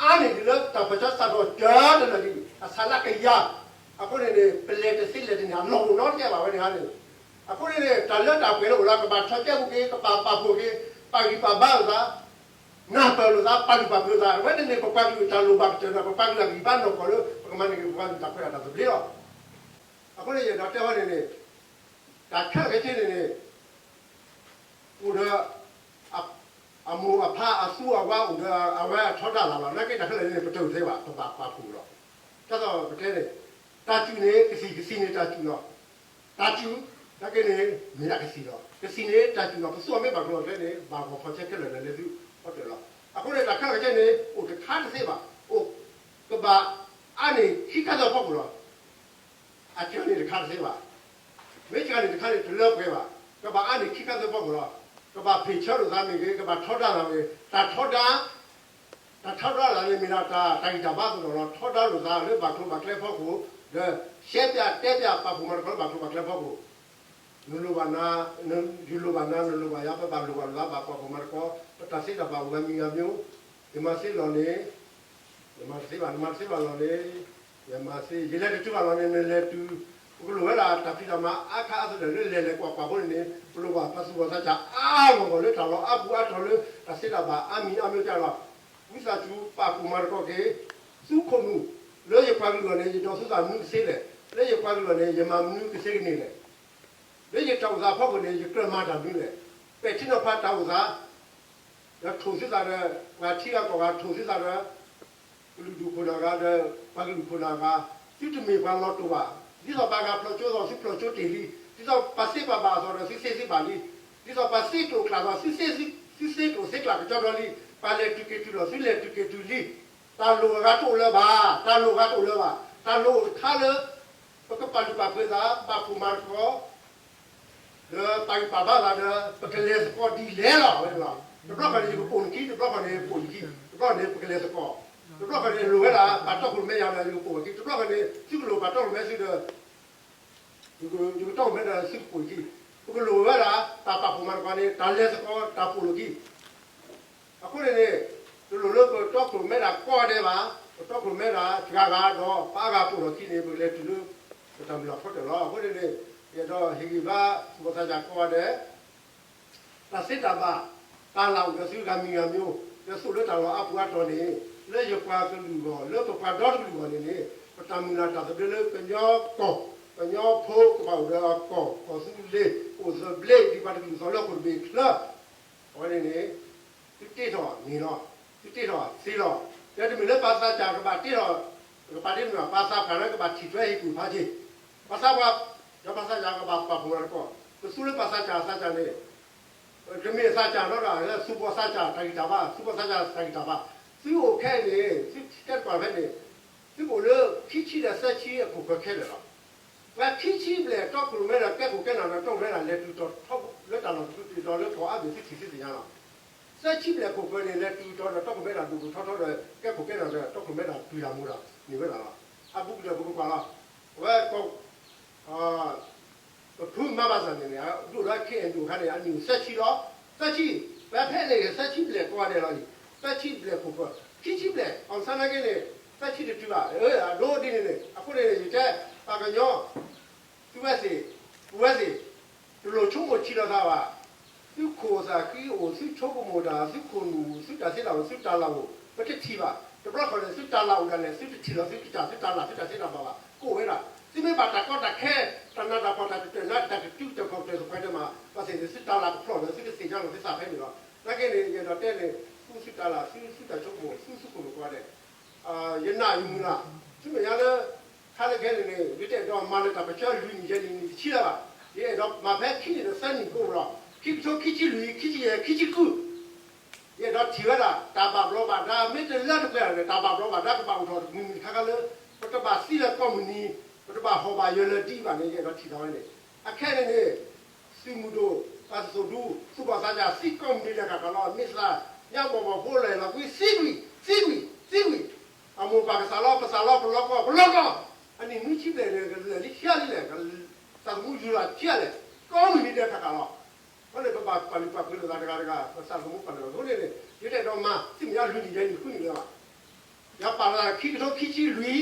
အါန့ၢ်ဒံးလၢတၢ်ပၢၢ်ဆၢစးထီၣ်ကတၢၢ်တလၢာ်လံ, အဆးလၢကယၤ, အဃိန့ၣ်န့ၣ် ပလဲၤတသ့လဲၤတန့ၢ် အလီၢ်အိၣ်နီတစဲးဘၣ်ဝဲန့ၣ်ဧါန့ၣ်. အဃိန့ၣ်န့ၣ် တၢ်လၢတၢ်ပှဲၤလၢအိၣ်လၢကဘၣ်ထီၣ်ကဲပူၤက့ၤ ကဘၣ်ပာ်ဖှိၣ်က့ၤ ပာ်ဂံၢ်ပာ်ဘါလိာ်သး နၢ်ပၢၢ်လိာ်သး ပာ်လုၢ်ပာ်ပှ့ၤလိာ်သး အဝဲန့ၣ်န့ၣ် ပပှၤကလုာ်တၢ်လိၣ်ဘၣ်ကတၢၢ်ဒီး ပပှၤကလုာ်အဂံၢ်ဘါနီၢ်ကီၢ်လၢ ပကမၤန့ၢ်က့ၤပပှၤကလုာ်တၢ်ခွဲးတၢ်ယာ်တၢ်သဘျ့လီၤ. အဃိန့ၣ် ယအဲၣ်ဒိးတဲဟီန့ၣ်န့ၣ် တၢ်ခဲလၢာ်ခဲဆ့န့ၣ်န့ၣ် အိၣ်ဒီး အမိၢ်အဖါအသူအဝါအိၣ်ဒီးအဝဲအထီဒါလိာ်သးလီၤ. နာ်က့တၢ်ခဲလၢာ်န့ၣ် ပတၢၢ်သ့ဘၣ် ပဘၣ်ပာ်ဖှိၣ်လီၤ. ဒ်သိးပတဲန့ၣ် တၢ်စူၢ်န့ၣ် ကသံၣ် ကသံၣ်န့ၣ်တၢ်စူၢ်လီၤ. တၢ်စူၢ် နာ်က့န့ၣ် မ့ၢ်ဒၣ်ကသံၣ်လီၤ. ကသံၣ်န့ၣ်တၢ်စူၢ်လီၤ. ပသူအီၤမ့ၢ်ဘၣ်ကျိၤကျဲန့ၣ် ဘၣ်ဂီၤဖီၣ်ဆဲးခဲလၢာ်လၢလဲၤသုဖီတၢၢ်လီၤ. အဃိန့ၣ် တၢ်ခဲလၢာ်ခဲဆ့န့ၣ် အိၣ်တခါတသ့ဘၣ်. အိၣ် ကဘၣ်အါန့ၢ်ခံခါသၢခါဖီခိၣ်လီၤ. အစှၤန့ၣ်တခါတသ့ဘၣ်. မ့ၢ်စှၤန့ၣ်တခါန့ၣ် တလၢပှဲၤဘၣ်. ကဘၣ်အါန့ၢ်ခံခါသၢခါဖီခိၣ်လီၤ. ကဘၣ်ဖ့ၣ်ဆၢလိာ်သးမ့ၢ်ဂ့ၤ, ကဘၣ်ထီဒါလိာ်သးမ့ၢ်ဂ့ၤ, တၢ်ထီဒါ တၢ်ထီဒါလိာ်သးန့ၣ်မ့ၢ်ဒၣ်တၢ် တၢ်ဂံၢ်တၢ်ဘါအသိးလီၤ. ထီဒါလိာ်သးလၢဘၣ်ကျိၤဘၣ်ကျဲဖီခိၣ်, ဒီး ရှဲပျးတဲပျး ပာ်ဖှိၣ်မၤသကိးလၢဘၣ်ကျိၤဘၣ်ကျဲဖီခိၣ်, နလိၣ်ဘၣ်နၤ, ယလိၣ်ဘၣ်နၤ, နလိၣ်ဘၣ်ယၤ, ပဘၣ်လိၣ်ဘၣ်လိာ်သး ဘၣ်ပာ်ဖှိၣ်မၤသကိး, ပတၢ်သ့တၢ်ဘၣ်အိၣ်ဂၤမံၤဂၤမံၤ, ယမၤသ့လီၤန့ၣ် နမၤတသ့ဘၣ်, နမၤတသ့ဘၣ်လီၤန့ၣ် ယမၤသ့, ယလဲၤတတုၤဘၣ်လီၤန့ၣ် နလဲၤတုၤ, ပကလိၣ်ဝဲဒၣ်တၢ်ဖံးတၢ်မၤအါခါအါသနၢၣ်လၢလဲၤလဲၤကွၢ်ကွၢ်ဖိန့ၣ်န့ၣ် ပလိၣ်ဘၣ်ပှၤသူၣ်ဘီၣ်သးစၢ်အါဂီၢ်ဂီၢ်လၢတၢ်လီၢ်အါပူၤအါတီၤလၢတၢ်သ့တၢ်ဘၣ်အါမံၤအါမံၤကၢ်လီၤ. ဝံသးစူၤပာ်ဖှိၣ်မၤသကိးက့ၤ သုခိၣ်နူာ် လၢယပှၤကလုာ်အဂီၢ်န့ၣ် ယဒိးသူသးမနုၤကသ့လဲၣ်, လၢယပှၤကလုာ်အဂီၢ်န့ၣ် ယမၤမနုၤကသ့ကန့ၢ်လဲၣ် လၢယတၢ်အိၣ်သးအဖီခိၣ်န့ၣ် ယကြၢးမၤတၢ်မနုၤလဲၣ်, ပဲာ်ထံနီၤဖးတၢ်အိၣ်သး ဒီးထိၣ်သုသးဒီး ပှၤထံဂၤကီၢ်ဂၤထိၣ်သုသးဒီး ကလုာ်ဒူၣ်ခိၣ်နၢ်ဂၤဒီး ပှၤကလုာ်ခိၣ်နၢ်ဂၤ, သုတမ့ၢ်ပှၤလီၤတိာ်ဘၣ်, ဒ်သိးပှၤဂၤဖျိးကၠိအသိး သုဖျိးကၠိတ့ၢ်လံ, ဒ်သိးပှၤသ့ပှၤဘၣ်အသိးဒီး သုသ့သုဘၣ်လံ, ဒ်သိးပှၤသ့ကျိာ်ကျဲအသိး သုသ့ သုသ့ကျိာ်သ့ကျဲကကၠီဒီလံ, ပှၤလဲၤတုၤက့ၤတုၤလီၤ သုလဲၤတုၤက့ၤတုၤလံ, တၢ်လိၣ်အဂၤတအိၣ်လၢၤဘၣ်, တၢ်လိၣ်အဂၤတအိၣ်လၢၤဘၣ်, တၢ်လိၣ်အိၣ်တခါလၢ ပကပာ်လုၢ်ပာ်ပှ့ၤသး ပာ်ဖှိၣ်မၤသကိး ဒီးပာ်ဂံၢ်ပာ်ဘါသးဒီး ပကလဲၤသကိးဒ်လဲၣ်လီၤ ဝဲန့ၣ်လီၤ. တဘျီဃီန့ၣ် ယကပိာ်နခံ, တဘျီဃီန့ၣ် ပိာ်နခံ, တဘျီဃီန့ၣ် ပကလဲၤသကိး, တဘျီဃီန့ၣ် လိၣ်ဝဲဒၣ် ပှၤတီခိၣ်ရိၣ်မဲယၤဒီး ယကပိာ်ဝဲခံ, တဘျီဃီန့ၣ် သုကလိၣ်ပှၤတီခိၣ်ရိၣ်မဲသုဒီး ယကတီခိၣ်ရိၣ်မဲဒီးသုကပိာ်နခံ, ပကလိၣ်ဝဲဒၣ် တၢ်ပာ်ဖှိၣ်မၤသကိးန့ၣ် တၢ်လဲၤသကိး တၢ်ပိာ်လိာ်ခံ အဃိန့ၣ်န့ၣ် တလိၣ်လၢပတီခိၣ်ရိၣ်မဲတၢ်ကိးဂၤဒဲးဘၣ်, ပတီခိၣ်ရိၣ်မဲတၢ်စှၤဂၤဒီး ပှၤအါဂၤပိာ်ထီၣ်ခံန့ၣ် ပကလဲၤတုၤလၢ ပတၢ်မုၢ်လၢ်ဖီတၢၣ်လီၤ. အဃိန့ၣ်န့ၣ် ယအဲၣ်ဒိးဟ့ၣ်ဂံၢ်ဘါ သူၣ်ဘီၣ်သးစၢ်ကိးဂၤဒဲး တၢ်သ့တၢ်ဘၣ် တၢ်လၢအိၣ်ဒီးသုဂၤမံၤဂၤမံၤ, ဒီးသိၣ်လၢတၢ်လီၢ်အါပူၤအါတီၤန့ၣ် လၢယပှၤကလုာ်အဂီၢ် လၢပပှၤဒီတကလုာ်အဂီၢ်န့ၣ်န့ၣ် ပတၢ်မုၢ်လၢ်တၢ်သဘျ့လၢကညီကီၢ် ကညီဖိကဘၣ်အိၣ်ဒီးအကီၢ် ကီၢ်သူလ့ၤ အိၣ်သဘျ့ ဒ်ပှၤတကလုာ်ကီၢ်လၢဟီၣ်ခိၣ်တဘ့ၣ်ချၢ အဝဲန့ၣ်န့ၣ် သုတ့ထီၣ်န့ၣ်လီၤ. သုတ့ထီၣ်သ့လီၤ. ဒီးတမ့ၢ်လၢပှၤသးစၢ်ကဘၣ်တ့ထီၣ် ကဘၣ်တ့ထီၣ် ပှၤသးပှၢ်လၢကဘၣ်ထံၣ်ထွဲဟ့ၣ်ကူၣ်ဖးက့ၤ ပှၤသးပှၢ် ဒီးပှၤသးစၢ်ကဘၣ်ပာ်ဖှိၣ်လီၤတကီၢ် ပသူလၢပှၤသးစၢ်သးစၢ်န့ၣ် တမ့ၢ်သးစၢ်နီတဂၤလၢ သူၣ်ဘီၣ်သးစၢ်တၢ်ဂံၢ်တၢ်ဘါ သူၣ်ဘီၣ်သးစၢ်တၢ်ဂံၢ်တၢ်ဘါ သုအိၣ်ခဲအံၤန့ၣ် သုတဲတကီၢ်ဖဲန့ၣ် သုအိၣ်လၢခံဆံဒီးသၢဆံအခိၣ်ဃၢၤခဲလၢာ်လီၤ. ပှၤခံဆံဘျဲၣ်တီခိၣ်ရိၣ်မဲဒီးကဲခိၣ်ကဲနၢ်ဒီးတီခိၣ်မဲဒၣ် လဲၤတုၤထီၣ်လၢတၢ်လီၢ်တတီၤတီၤလၢကီၢ်အါဘ့ၣ်သုထံၣ်သုသ့ၣ်ညါလီၤ. သၢဆံဘျဲၣ်ခိၣ်ဃၢၤန့ၣ် လဲၤတုၤထီၣ်ဒီးတီခိၣ်မဲဒၣ်ဒိၣ်ဒိၣ်ထီထီဒီး ကဲခိၣ်ကဲနၢ်ဒီးတီခိၣ်မဲဒၣ်တုၤတၢ်မူဒီးန့ၢ်ဝဲဒၣ်လီၤ. အဘူးကတၢၢ်ပကကွၢ်လီၤ. အဝဲ ပဖုမၤဘၣ်စၢ်န့ၣ်န့ၣ် ဒိၣ်ဒီး ခ့ၣ်အဲၣ်ဒိၣ်ခါန့ၣ် အနံၣ်အိၣ်သၢဆံလီၤ. သၢဆံ, ပဖဲန့ၣ်ဂ့ၤ သၢဆံဘျဲၣ်ကိးဂၤဒဲးလီၤအံၤ, သၢဆံဘျဲၣ်ခိၣ်ဃၢၤ, ခံဆံဘျဲၣ် အောင်ဆန်းနာ်က့န့ၣ် သၢဆံတတုၤဘၣ်, အဒိဒ်န့ၣ်န့ၣ် အဃိန့ၣ် ယတဲ ပှၤကညီ သုဝဲသ့ၣ်, ပဝဲသ့ၣ် တလိၣ်ဆိကမိၣ်ဆံးလီၤသးဘၣ်. သုခိၣ်သးဃံအိၣ်, သုဆိကမိၣ်တၢ်, သုခိၣ်နူာ်အိၣ်, သုတၢ်သ့တၢ်ဘၣ်အိၣ်, သုတၢ်လၢ်အိၣ်, ပတထံၣ်ဘၣ်. တဘျီဃီန့ၣ် သုတၢ်လၢ်အိၣ်ဒၣ်လဲာ် သုတထံၣ်လီၤသုကစၢ်, သုတၢ်လၢ် သုတၢ်သ့တၢ်ဘၣ်ဘၣ် ကအိၣ်ဝဲဒၣ်. သုမ့ၢ်ဘၣ်တၢ်ကီတၢ်ခဲ, တၢ်နးတၢ်ဖှီၣ်, တၢ်တတၢၢ်နါ, တၢ်ကတုၤတၢ်ဖှီၣ်တၢၢ်တခွဲးတၢ်မၤ, ဘၣ်သ့ၣ်သ့ၣ် သုတၢ်လၢ်ကဖျီၣ်ဒီး သုတသ့ၣ်ညါလီၤသုသးဖဲန့ၣ်လီၤ. နာ်က့န့ၣ် ယအဲၣ်ဒိးတဲန့ၣ် ဃုသုတၢ်လၢ်, ဃုသုတၢ်ဆိကမိၣ်, ဃုသုခိၣ်နူာ်ကိးဂၤဒဲး ယနာ်ယမုာ်လီၤ. သုမဲာ်ညါလၢ ခါလၢခဲန့ၣ်န့ၣ် ယတအဲၣ်ဒိးမၤလၢတၢ်ပၢဆှၢလွံၢ်နံၣ်ယဲၢ်နံၣ်နံၣ်တဆံလၢၤဘၣ်. ယအဲၣ်ဒိးမၤဖဲခံနံၣ်ဒီးသၢနံၣ်ကအိၣ်လီၤ. ခံကထိခံဆံလွံၢ်, ခံဆံယဲၢ်, ခံဆံဃု ယအဲၣ်ဒိးထံၣ်ဝဲဒၣ် တၢ်ဘၣ်ဘျီးဘၣ်ဒါ မ့ၢ်တလၢတပှဲၤဒီး တၢ်ဘၣ်ဘျီးဘၣ်ဒါကဘၣ်အိၣ်ထီၣ်တမံၤမံၤတခါခါလၢ ပတဘၣ်သံလၢၤကိးမုၢ်နံၤ, ပတဘၣ်ဟီၣ်ဘၣ်ယၢၤလၢၤဒံးဘၣ်န့ၣ် ယအဲၣ်ဒိးထံၣ်လီၤဝဲန့ၣ်. အခဲန့ၣ်န့ၣ် သုးမုၢ်ဒိၣ်, ပှၤသုးဒူ, သူၣ်ဘီၣ်သးစၢ် သံကိးမုၢ်နံၤလဲၤခးခးလီၤ. မ့ၢ်သးညါဘီၣ်ဘီၣ်ဖိလဲၤလီၤကွံာ် သံကွံာ်, သံကွံာ်, သံကွံာ်, အမိၢ်ပၢ်ကသးလီၤ, ပသးလီၤ, ပလီၤကီၢ်, ပလီၤကီၢ်, အနံၣ်နွံဆံဘျဲၣ်န့ၣ် ကလဲၤလံဆံးလံလဲၣ်, သးသမူယူၤလီၤဆံးလဲၣ်, ကိးမုၢ်နံၤလဲၤခးခးလီၤ. အဃိန့ၣ် ပဘၣ်ပာ်လုၢ်ပာ်ပှ့ၤလိာ်သးတဂၤတဂၤ, ပသးသမူပာ်လုၢ်ပာ်ပှ့ၤန့ၣ်န့ၣ် ယတအဲၣ်ဒိးမၤ သုမဲာ်ညါလွံၢ်နံၣ်ယဲၢ်နံၣ်ဃုနံၣ်လၢၤဘၣ်. ယပာ်လီၤခံကထိခံဆံလွံၢ်,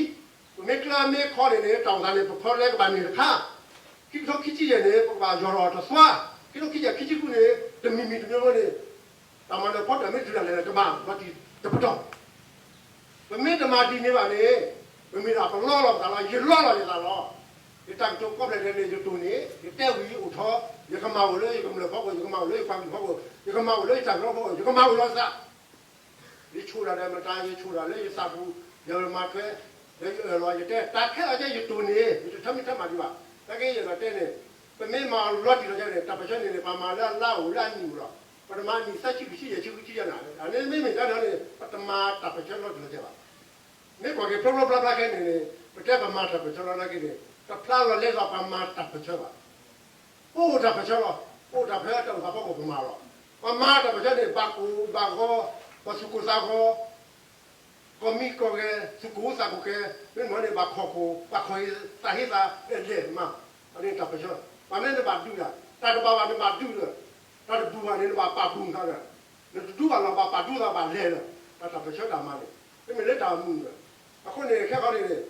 ပမ့ၢ်ကျၢၤမ့ၢ်ခီန့ၣ်န့ၣ် တၢ်အိၣ်သးန့ၣ် ပဖီလဲကဘၣ်န့ၢ်တခါ, ခံကထိခံဆံယဲၢ်န့ၣ် ပကဘၣ်ယီၢ်ထီၣ်တသွါ, ခံကထိခံဆံယဲၢ်ခံဆံဃုန့ၣ် တမံၤမံၤတမံၤမံၤန့ၣ် တၢ်မၤနၢၤဖီတၢၣ်မ့ၢ်တုၤဒၣ်လဲာ် ကမၤလီၤတံၢ်တပတီၢ် ပမ့ၢ်တမၤဒ်န့ၣ်ဘၣ်န့ၣ် ပမ့ၢ်ဒၣ်ပလီလီၤပသးလီၤ, ယလီလီၤယသးလီၤ. ယတၢ်ကတိၤကိးဖျၢၣ်ဒဲးန့ၣ် ယတိၢ်န့ၣ် ယတဲဝံၤအိၣ်ထီၣ်, ယကမၤအိၣ်လၢယကမျၢၢ်ဖီခိၣ်, ယကမၤအိၣ်လၢယပှၤကလုာ်ဖီခိၣ်, ယကမၤအိၣ်လၢယတၢ်ကရၢဖီခိၣ်, ယကမၤအိၣ်လီၤသး ယဆိၣ်တၢ်ဒီးမတၤ, ယဆိၣ်တၢ်လၢယသးပူၤ, ယမၤထွဲ, ဒီးယအၢၣ်လီၤ, ယတဲတၢ်ခဲလၢာ်ကဲ ယတိၢ်န့ၣ် ယတထၢမံၤထၢမးဒံးဘၣ်. နာ်က့ယအဲၣ်ဒိးတဲန့ၣ် ပမ့ၢ်မၤလီၤတံၢ်လီၤဆဲးန့ၣ် တၢ်ပၢၢ်ဆၢန့ၣ်န့ၣ် ပှၤမၤလၢအလါအိၣ်လၢအနံၣ်အိၣ်လီၤ. ပတမၤနံၣ်သၢဆံလွံၢ်ဆံယဲၢ်ဆံဃုဆံယဲၢ်နၤ, အန့ၣ်မ့မ့ၢ်တၢ်န့ၣ်န့ၣ် ပတမၤတၢ်ပၢၢ်ဆၢလီၤတံၢ်လီၤဆဲးဘၣ်. မ့ၢ်ကွၢ်က့ၤဖျိဖျိဖျါဖျါခဲန့ၣ်န့ၣ် ပတဲပမၤတၢ်ပၢၢ်ဆၢလီၤနာ်က့န့ၣ် တဖျါလီၤလဲသိးပှၤမၤတၢ်ပၢၢ်ဆၢဘၣ်. ပအိၣ်တၢ်ပၢၢ်ဆၢလီၤ. ပအိၣ်တၢ်ပၢၢ်ဆၢတၢ်အိၣ်သးဖီခိၣ်ပမၤလီၤ. ပှၤမၤတၢ်ပၢၢ်ဆၢန့ၣ် ဘၣ်ကိၢ်ဘၣ်ဂီၤ, ပှၤသူၣ်ကိၢ်သးဂီၤ, ကီၢ်မံကီၢ်ဂဲၤ, သူၣ်ကိၢ်သးကိၢ်ကဲ, မ့တမ့ၢ်န့ၣ် ဘၣ်ခီၣ်ခိၣ်, ဘၣ်ခီၣ်ဟံးသးဟ့သးလဲၤမၤ, အန့ၣ်တၢ်ပၢၢ်ဆၢ. ပှၤမ့ၢ်နဘၣ်ဒုးတၢ်, တၢ်တဘၣ်ဘၣ်နဘၣ်ဒုးလၢၤ, တၢ်တဘူၣ်ဘၣ်န့ၣ် နဘၣ်ပာ်ဘူၣ်နသးဒီး နတဒူဘၣ်လီၤ ဘၣ်ပာ်ဒူသးဘၣ်လဲၤလၢၤ, တၢ်တၢ်ပၢၢ်ဆၢတၢ်မၤန့ၣ် မ့မ့ၢ်လၢတၢ်မုာ်လၢၤ. အဃိန့ၣ် ခဲဃီန့ၣ်န့ၣ်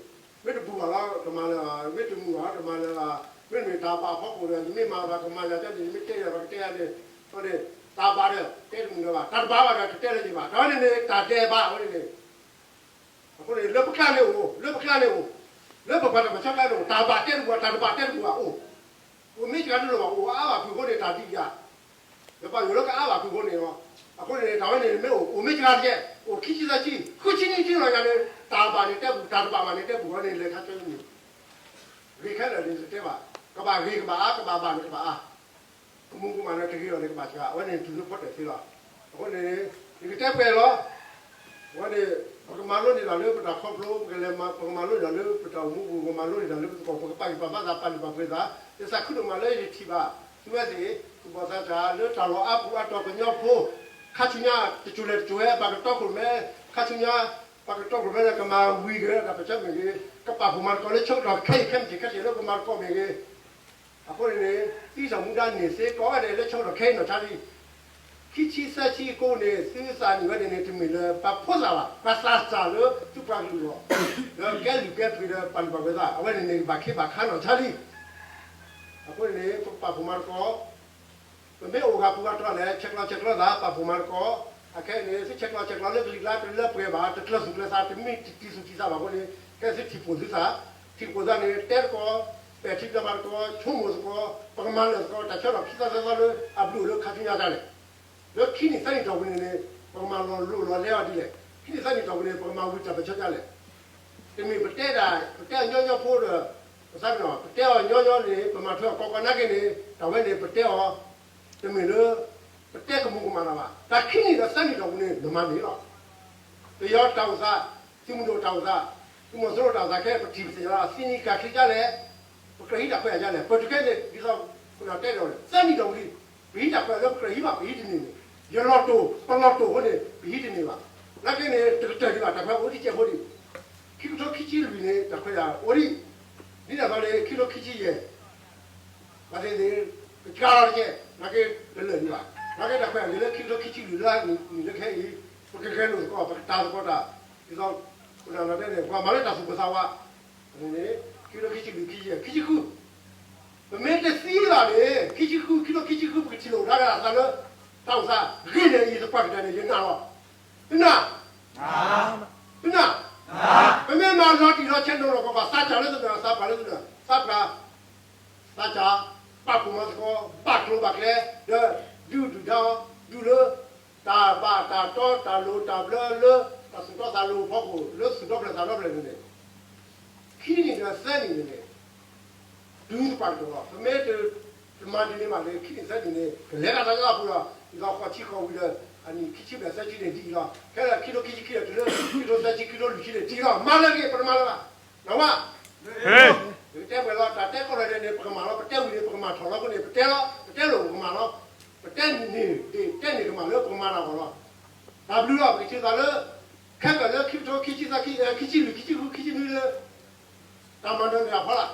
မ့ၢ်တဘူၣ်ဘၣ်လီၤ တမၤလၢၤဘၣ်, မ့ၢ်တမုာ်ဘၣ်လီၤ တမၤလၢၤဘၣ်, မ့တမ့ၢ်တၢ်ဘၣ်ဖီခိၣ်ဒီး ယမ့ၢ်မၤဘၣ်ကမၤယၤကဲန့ၣ် ယမ့ၢ်တဲယၤဘၣ်ကတဲယၤန့ၣ်, အဃိန့ၣ် တၢ်ဘၣ်ဒီး တဲတမုာ်လၢၤဘၣ်, တၢ်တဘၣ်ဘၣ်ဒီး တတဲလၢၤဘၣ်, တၢ်ဝဲန့ၣ်န့ၣ် တၢ်ဒဲးဘးဝဲန့ၣ်န့ၣ် အဃိန့ၣ် လၢပကျါန့ၣ်အိၣ်, လၢပကျါန့ၣ်အိၣ်, လၢပပှၤတၢ်ပၢၢ်ဆၢကျါန့ၣ်အိၣ်, တၢ်ဘၣ်တဲတဘူၣ်ဘၣ်, တၢ်တဘၣ်တဲတဘူၣ်ဘၣ်အိၣ်, အိၣ်မ့ၢ်စှၤတလိၣ်ဘၣ်, အိၣ်အါဘၣ်ဖုၣ်ဃိန့ၣ် တၢ်ဒ်ယၤ, ယပာ်ယိၣ်လၢကအါဘၣ်ဖုၣ်ဃိန့ၣ်လီၤ. အဃိန့ၣ် တၢ်ဝဲန့ၣ်မ့ၢ်အိၣ်, အိၣ်မ့ၢ်စှၤတကဲ, အိၣ်ခံဆံသၢဆံ, ဃုဆံနွံဆံလီၤယၤန့ၣ် တၢ်ဘၣ်န့ၣ်တဲဘူၣ်, တၢ်တဘၣ်ဘၣ်န့ၣ်တဲဘူၣ်ဝဲန့ၣ် လဲၤခါဆၢမုၢ် ဂ့ၤခဲလၢာ်န့ၣ်တတဲဘၣ်, ကဘၣ်ဂ့ၤကဘၣ်အါ, ကဘၣ်ဘၣ်န့ၣ်ကဘၣ်အါ ကမူကမၣ်လၢတဂ့ၤလီၤန့ၣ် ကဘၣ်စှၤ, အဝဲန့ၣ်တုၤလၢဖီတၢၣ်သ့လီၤ. အဃိန့ၣ် ယကတဲပှဲၤလီၤ. အဝဲန့ၣ် ပကမၤလိန့ၢ်တၢ်လၢပတၢ်ခီဖျိ, ပကလဲၤမၤ, ပကမၤလိန့ၢ်တၢ်လၢပတၢ်အိၣ်မူပူၤ, ပကမၤလိန့ၢ်တၢ်လၢပသကိး, ပကပာ်ဂံၢ်ပာ်ဘါသး, ပာ်လုၢ်ပာ်ပှ့ၤသး, ယသးခုဒိၣ်မးလၢယထံၣ်ဘၣ် သုဝဲသ့ၣ် သူၣ်ဘီၣ်သးစၢ် လၢတၢ်လီၢ်အါပူၤအါတီၤကညီဖိ, ခါဆူညါ တစိၤလဲၣ်တစိၤဝဲ ဘၣ်ကတီခိၣ်မဲ, ခါဆူညါ ဘၣ်ကတီခိၣ်မဲလၢကမၤဝံၤက့ၤတၢ်ပၢၢ်ဆၢမ့ၢ်ဂ့ၤ, ကပာ်ဖှိၣ်မၤသကိးလၢဆၢကတီၢ်ခဲအံၤ ခဲမုၢ်ဆ့ၣ်ခဲဆ့ၣ်လၢပမၤသကိးမ့ၢ်ဂ့ၤ, အဃိန့ၣ်န့ၣ် သံစီၣ်မူဒါန့ၢ်သ့ကိးဂၤဒဲးလၢဆၢကတီၢ်ခဲအံၤနီၢ်ဆါလံ. ခံဆံသၢဆံကိးန့ၣ် သုသးနံၣ်ဝဲန့ၣ်န့ၣ် တမ့ၢ်လၢပှၤဖိသၣ်ဘၣ်, ပှၤသးစၢ်လၢသုပှၤကလုာ်လီၤ. ဒီးကဲလုၢ်ကဲပှ့ၤဒီးပာ်လုၢ်ပာ်ပှ့ၤသး အဝဲန့ၣ်န့ၣ် ဘၣ်ခ့ဘၣ်ခါနီၢ်ဆါလံ. အဃိန့ၣ်န့ၣ် ပကပာ်ဖှိၣ်မၤသကိး, ပမ့ၢ်အိၣ်ဂၤပူၤဂၤတီၤလဲၣ် ဆဲးကျိးဆဲးကျိးသး ပာ်ဖှိၣ်မၤသကိး, အခဲအံၤန့ၣ် သုဆဲးကျိးဆဲးကျိးလၢကလံၤကျါ တလၢပှဲၤဘၣ်, တကျၢၤသူၣ်ကျၢၤသး, တမ့ၢ်တတံၤသူၣ်တံၤသးဘၣ်အဃိန့ၣ် ခဲသုထံၣ်ပိာ်သုသး, ထံၣ်ပိာ်သးန့ၣ် တဲသကိး, ပဲာ်ထံနီၤဖးသကိး, ဆိကမိၣ်သကိး, ပကမၤလၢာ်သကိး တၢ်ဆၢထီၣ်ခံသီသၢသီလၢအဘျုးအိၣ်လၢခါဆူညါဒၣ်လဲာ်. လၢခံနံၣ်သၢနံၣ်တီၢ်ပူၤန့ၣ်န့ၣ် ပကမၤလီၤလိၢ်လီၤလဲအီၤဒ်လဲၣ်. ခံနံၣ်သၢနံၣ်တီၢ်ပူၤန့ၣ် ပကမၤဝံၤတၢ်ပၢဆှၢဒ်လဲၣ်. တမ့ၢ်ပတဲဒၣ် ပတဲအီၤညီညီဖိဒီး ပသးပ့ၤနီၣ် ပတဲအီၤညီညီန့ၣ် ပမၤထွဲအီၤကီကီနာ်က့န့ၣ် တၢ်ဝဲန့ၣ် ပတဲအီၤ တမ့ၢ်လၢ ပတဲကမူၤကမၣ်တၢ်ဘၣ်. တၢ်ခံနံၣ်ဒီးသၢနံၣ်တီၢ်ပူၤန့ၣ် နမၤန့ၢ်လီၤ. ပယီၤတၢ်အိၣ်သး, သုးမုၢ်ဒိၣ်တၢ်အိၣ်သး, သုးမီၤစိရိၤတၢ်အိၣ်သး ခဲအံၤ ပထံၣ်ပသ့ၣ်ညါလီၤ. သံနံၤကၤချ့ဒ်လဲၣ်, ပကြၢးဟံးတၢ်ခွဲးယာ်ဒ်လဲၣ်, ပတုၤခဲအံၤန့ၣ် ဒ်သိး ပတဲဒီး သၢနံၣ်တီၢ်ပူၤလံ, ပဟံးတၢ်ခွဲးယာ်လၢပကြၢးဟံးဘၣ် ပဟံးတန့ၢ်န့ၣ်, ယလီၤတိၢ် ပလီၤတိၢ်အဃိန့ၣ် ပဟံးတန့ၢ်ဘၣ်. နာ်က့န့ၣ် တကတၢၢ်ဒံးဘၣ် တၢ်ခွဲးအိၣ်ဒံးကဲးဖိဒံး, ခံကထိခံဆံလွံၢ်န့ၣ် တၢ်ခွဲးယာ်အိၣ်ဒံး, ဒ်န့ၣ်အသိးန့ၣ် ခံကထိခံဆံယဲၢ် ဘၣ်သ့ၣ်သ့ၣ် ကကါလီၤတက့ၢ်, နာ်က့တလၢာ်ဒံးဘၣ်. နာ်က့တၢ်ခွဲးယာ်ဂ့ၤလၢ ခံကထိခံဆံလွံၢ်လၢအနံၣ်လၢခဲအံၤ, ပကဂဲၤလိာ်သကိး ပကတာ်သကိးတၢ်, ဒ်သိး ပနၢ်လီၤတဲန့ၣ် ပှၤမၤလၢတၢ်သူၣ်ပိၢ်သးဝး, န့ၣ် ခံကထိခံဆံလွံၢ် ခံဆံယဲၢ် ခံဆံဃု, ပမ့ၢ်တသံဘၣ်န့ၣ် ခံဆံဃု ခံကထိခံဆံဃု ပကထံၣ်လိာ်ကဒါက့ၤတၢ်သးလၢ တၢ်အိၣ်သးဂ့ၤန့ၣ် ယသပှၢ်ကတၢၢ်န့ၣ် ယနာ်လီၤ. သုနာ်, သုနာ်, ပမ့ၢ်မၤလီၤတံၢ်လီၤဆဲးနီၤလီၤကီး ပှၤသးစၢ်လၢသုနာ် သးပှၢ်လၢသုနာ် သးပှၢ် သးစၢ် ပာ်ဖှိၣ်မၤသကိး ဘၣ်ကျိၤဘၣ်ကျဲ ဒီးဒုးဒုၣ်ဒါအီၤ ဒုးလၢ တၢ်ဘၣ်တၢ်တီတၢ်လိၤတၢ်ဘျၢလၢ တၢ်သူၣ်တီသးလိၤအဖီခိၣ် လၢသူၣ်ဒီဖျၢၣ်သးဒီဖျၢၣ်န့ၣ်န့ၣ် ခံနံၣ်ဒီးသၢနံၣ်န့ၣ်န့ၣ် တုၤသပှၢ်ကတၢၢ်လီၤ. ပမ့ၢ်တမၤဒ်န့ၣ်ဘၣ်န့ၣ် ခံနံၣ်သၢနံၣ်န့ၣ် ကလဲၤတၢ်သးလၢအပူၤဒီး ဒ်သိးဃိးဆံဃိးဝံၤဒီး အနံၣ်ခံဆံဘျဲၣ်သၢဆံန့ၣ်ဒ်အံၤလီၤ. ခဲလၢာ်ခံကထိခံဆံခံဒီးတုၤလၢ ခံကထိသၢဆံ ခံကထိလွံၢ်ဆံန့ၣ် ဒ်အံၤလီၤ. မၤလၢက့ၤ ပတမၤလၢၤဘၣ်. နဝဲ ယကတဲပှဲၤလီၤ တၢ်တဲကီၢ်လၢဒဲးန့ၣ် ပကမၤလီၤ, ပတဲဝံၤန့ၣ် ပကမၤထီၣ်လီၤအဃိန့ၣ် ပတဲလီၤ, ပတဲလိာ်ပကမၤလီၤ, ပတဲန့ၢ်ဒ့ၣ် တဲန့ၢ်ကမၣ်လၢ ပကမၤတၢ်ဂီၢ်လီၤ. တၢ်ဘျုးလီၤ ပကထံၣ်သးလၢ ခဲကၢၣ်လၢခံကထိခံဆံသၢ ခံဆံလွံၢ် ခံဆံဃု ခံဆံနွံလၢ တၢ်မၤနၢၤန့ၣ်အဖီလာ်.